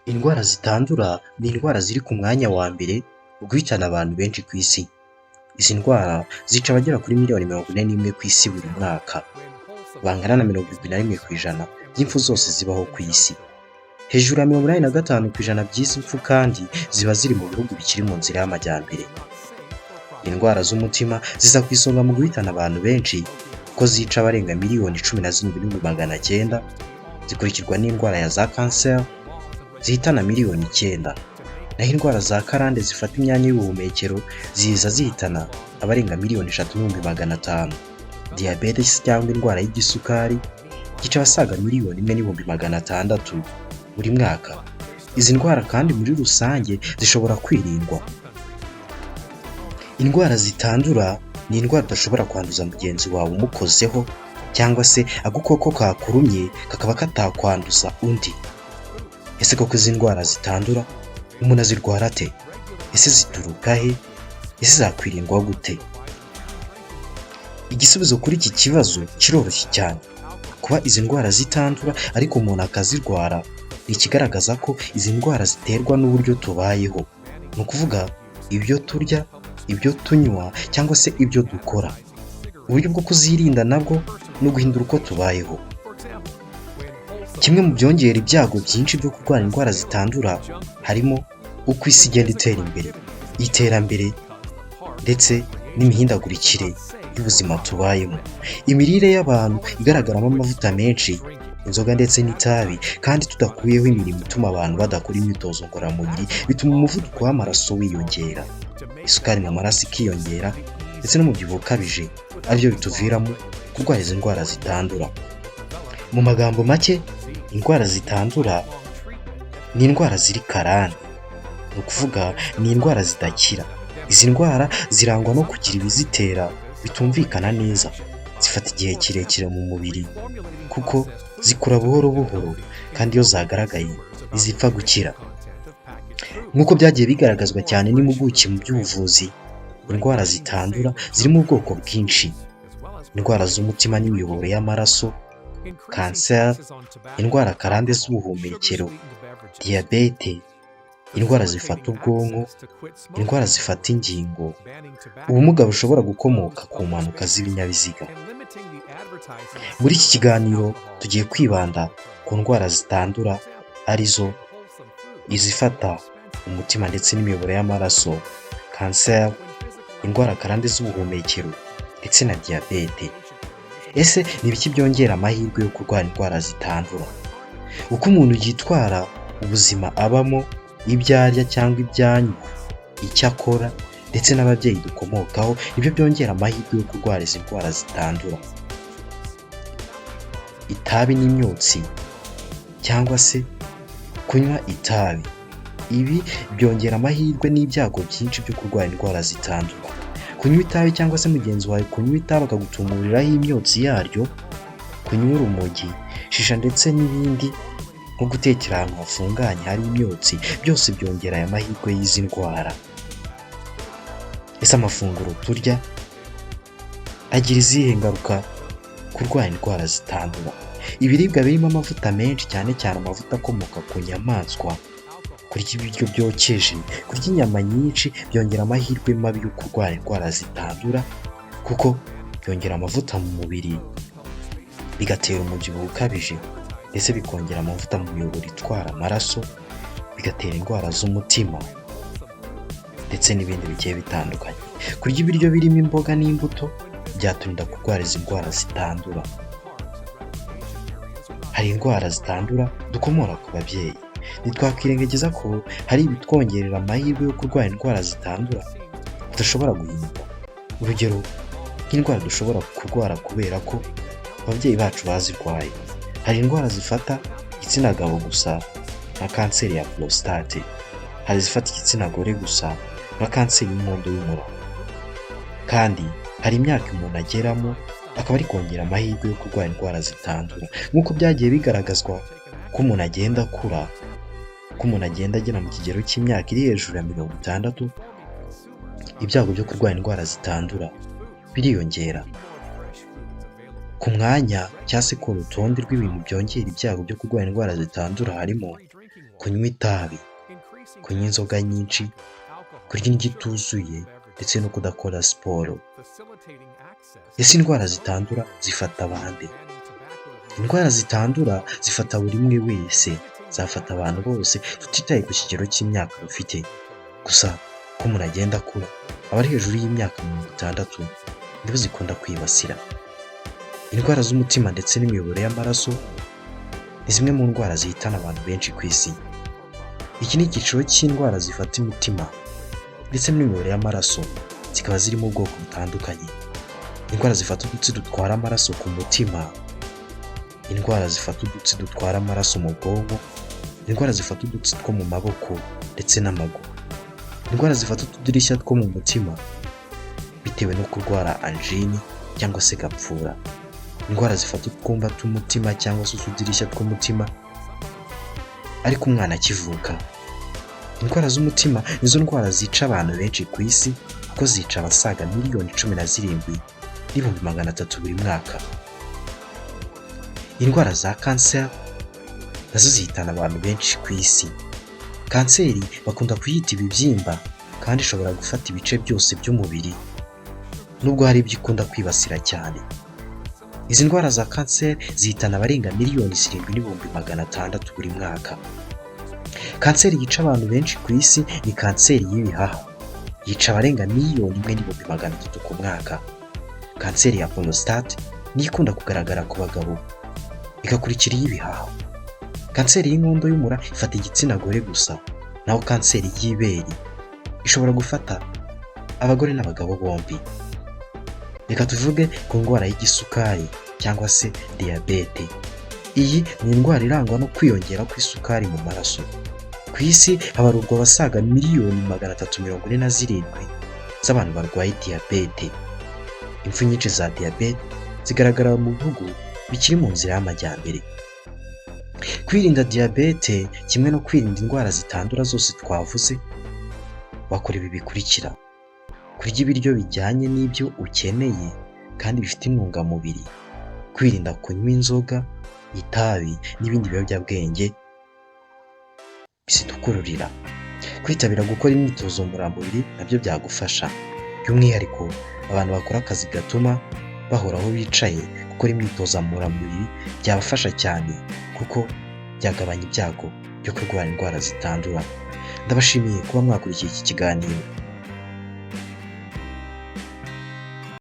Indwara zitandura ni indwara ziri ku mwanya wa mbere mu guhitana abantu benshi ku isi. Izi ndwara zica abagera kuri miliyoni 41 ku isi buri mwaka, bangana na 71% by'impfu zose zibaho ku isi. Hejuru ya 85% by'izi mpfu kandi ziba ziri mu bihugu bikiri mu nzira y'amajyambere. Indwara z'umutima ziza ku isonga mu guhitana abantu benshi kuko zica abarenga miliyoni 17,900,000, zikurikirwa n'indwara ya za kanseri zihitana miliyoni 9. Naho indwara za karande zifata imyanya y'ubuhumekero ziza zihitana abarenga miliyoni 3,500,000. Diyabete cyangwa indwara y'igisukari yica abasaga miliyoni 1,600,000 buri mwaka. Izi ndwara kandi muri rusange zishobora kwirindwa. Indwara zitandura ni indwara udashobora kwanduza mugenzi wawe umukozeho, cyangwa se agakoko kakurumye kakaba katakwanduza undi. Ese koko izi ndwara zitandura umuntu azirwara ate? Ese zituruka he? Ese zakwirindwa gute? Igisubizo kuri iki kibazo kiroroshye cyane. Kuba izi ndwara zitandura ariko umuntu akazirwara ni ikigaragaza ko izi ndwara ziterwa n'uburyo tubayeho. Ni ukuvuga ibyo turya, ibyo tunywa cyangwa se ibyo dukora. Uburyo bwo kuzirinda nabwo ni uguhindura uko tubayeho. Kimwe mu byongera ibyago byinshi byo kurwara indwara zitandura harimo uko isi igenda itera imbere, iterambere ndetse n'imihindagurikire y'ubuzima tubayemo. Imirire y'abantu igaragaramo amavuta menshi, inzoga ndetse n'itabi, kandi tudakuyeho imirimo ituma abantu badakora imyitozo ngororamubiri, bituma umuvuduko w'amaraso wiyongera, isukari mu maraso ikiyongera ndetse n'umubyibuho ukabije, aribyo bituviramo kurwara izi ndwara zitandura. Mu magambo make, indwara zitandura ni indwara ziri karande, ni ukuvuga ni indwara zidakira. Izi ndwara zirangwa no kugira ibizitera bitumvikana neza, zifata igihe kirekire mu mubiri kuko zikura buhoro buhoro, kandi iyo zagaragaye ntizipfa gukira. Nk'uko byagiye bigaragazwa cyane n'impuguke mu by'ubuvuzi, indwara zitandura zirimo ubwoko bwinshi: indwara z'umutima n'imiyoboro y'amaraso, kanseri, indwara karande z'ubuhumekero, diyabete, indwara zifata ubwonko, indwara zifata ingingo, ubumuga bushobora gukomoka ku mpanuka z'ibinyabiziga. Muri iki kiganiro tugiye kwibanda ku ndwara zitandura, arizo izifata umutima ndetse n'imiyoboro y'amaraso, kanseri, indwara karande z'ubuhumekero ndetse na diyabete. Ese ni ibiki byongera amahirwe yo kurwara indwara zitandura? Uko umuntu yitwara, ubuzima abamo, ibyo arya cyangwa ibyo anywa, icyo akora ndetse n'ababyeyi dukomokaho, nibyo byongera amahirwe yo kurwara izi ndwara zitandura. Itabi n'imyotsi cyangwa se kunywa itabi, ibi byongera amahirwe n'ibyago byinshi byo kurwara indwara zitandura. Kunywa itabi cyangwa se mugenzi wawe kunywa itabi akagutumuriraho imyotsi yaryo, kunywa urumogi, shisha ndetse n'ibindi nko gutekera ahantu hafunganye hari imyotsi, byose byongera aya mahirwe y'izi ndwara. Ese amafunguro turya agira izihe ngaruka kurwara indwara zitandura? Ibiribwa birimo amavuta menshi, cyane cyane amavuta akomoka ku nyamaswa, kurya ibiryo byokeje, kurya inyama nyinshi byongera amahirwe mabi yo kurwara indwara zitandura, kuko byongera amavuta mu mubiri, bigatera umubyibuho ukabije ndetse bikongera amavuta mu miyoboro itwara amaraso, bigatera indwara z'umutima ndetse n'ibindi bigiye bitandukanye. Kurya ibiryo birimo imboga n'imbuto byaturinda kurwara izi ndwara zitandura. Hari indwara zitandura dukomora ku babyeyi. Ntitwakwirengagiza ko hari ibitwongerera amahirwe yo kurwara indwara zitandura tudashobora guhindura. Urugero nk'indwara dushobora kurwara kubera ko ababyeyi bacu bazirwaye. Hari indwara zifata igitsina gabo gusa nka kanseri ya porositate. Hari izifata igitsina gore gusa nka kanseri y'inkondo y'umura. Kandi hari imyaka umuntu ageramo akaba ari kongera amahirwe yo kurwara indwara zitandura. Nk'uko byagiye bigaragazwa ko umuntu agenda akura, ko umuntu agenda agera mu kigero cy'imyaka iri hejuru ya 60, ibyago byo kurwara indwara zitandura biriyongera. Ku mwanya cyangwa se ku rutonde rw'ibintu byongera ibyago byo kurwara indwara zitandura harimo Kunywa itabi, kunywa inzoga nyinshi, kurya indyo ituzuye ndetse no kudakora siporo. Ese indwara zitandura zifata bande? Indwara zitandura zifata buri umwe wese, zafata abantu bose tutitaye ku kigero cy'imyaka bafite. Gusa uko umuntu agenda akura, abari hejuru y'imyaka 60 nibo zikunda kwibasira. Indwara z'umutima ndetse n'imiyoboro y'amaraso ni zimwe mu ndwara zihitana abantu benshi ku isi. Iki ni icyiciro cy'indwara zifata imitima ndetse n'imiyoboro y'amaraso, zikaba zirimo ubwoko butandukanye. Indwara zifata udutsi dutwara amaraso ku mutima, indwara zifata udutsi dutwara amaraso mu bwonko, indwara zifata udutsi two mu maboko ndetse n'amaguru, indwara zifata utudirishya two mu mutima bitewe no kurwara angine cyangwa se gapfura, indwara zifata utwumba tw'umutima cyangwa se utudirishya tw'umutima ariko umwana akivuka. Indwara z'umutima nizo ndwara zica abantu benshi ku isi, kuko zica abasaga miliyoni 17,300,000 buri mwaka. Indwara za kanseri nazo zihitana abantu benshi ku isi. Kanseri bakunda kuyita ibibyimba kandi ishobora gufata ibice byose by'umubiri, nubwo hari ibyo ikunda kwibasira cyane. Izi ndwara za kanseri zihitana abarenga miliyoni 7,600,000 buri mwaka. Kanseri yica abantu benshi ku isi ni kanseri y'ibihaha, yica abarenga miliyoni 1,300,000 ku mwaka. Kanseri ya prostate niyo ikunda kugaragara ku bagabo, igakurikira iy'ibihaha. Kanseri y'inkondo y'umura ifata igitsina gore gusa, naho kanseri y'ibere ishobora gufata abagore n'abagabo bombi. Reka tuvuge ku ndwara y'igisukari cyangwa se diyabete. Iyi ni indwara irangwa no kwiyongera kw'isukari mu maraso. Ku isi habarurwa abasaga miliyoni 347 z'abantu barwaye diyabete. Impfu nyinshi za diyabete zigaragara mu bihugu bikiri mu nzira y'amajyambere. Kwirinda diyabete kimwe no kwirinda indwara zitandura zose twavuze, wakora ibi bikurikira: kurya ibiryo bijyanye n'ibyo ukeneye kandi bifite intungamubiri, kwirinda kunywa inzoga, itabi n'ibindi biyobyabwenge bizidukururira, kwitabira gukora imyitozo ngororamubiri nabyo byagufasha, by'umwihariko abantu bakora akazi gatuma bahora aho bicaye, gukora imyitozo ngororamubiri byabafasha cyane kuko byagabanya ibyago byo kurwara indwara zitandura. Ndabashimiye kuba mwakurikiye iki kiganiro.